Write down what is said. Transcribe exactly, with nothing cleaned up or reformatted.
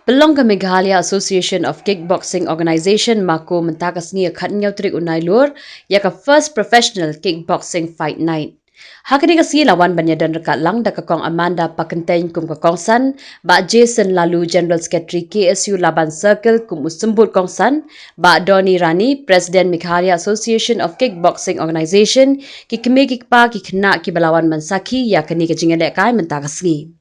Pynlong ka Meghalaya Association of Kickboxing Organisation MAKO mynta ka sngi ka khatnïew tarik u Nailur ïa ka First Professional Kickboxing Fight Night. Ha kane ka sngi la wan ban ïadon ryngkat lang da ka Kong Amanda Pakyntein kum ka kongsan, Bah Jason Laloo, General Secretary KSU Laban Circle kum u symbud kongsan, Bah Donny Rani, President Meghalaya Association of Kickboxing Organisation, ki kmie ki kpa ki khynnah kiba la wan ban sakhi ïa kane ka jingïalehkai mynta ka sngi.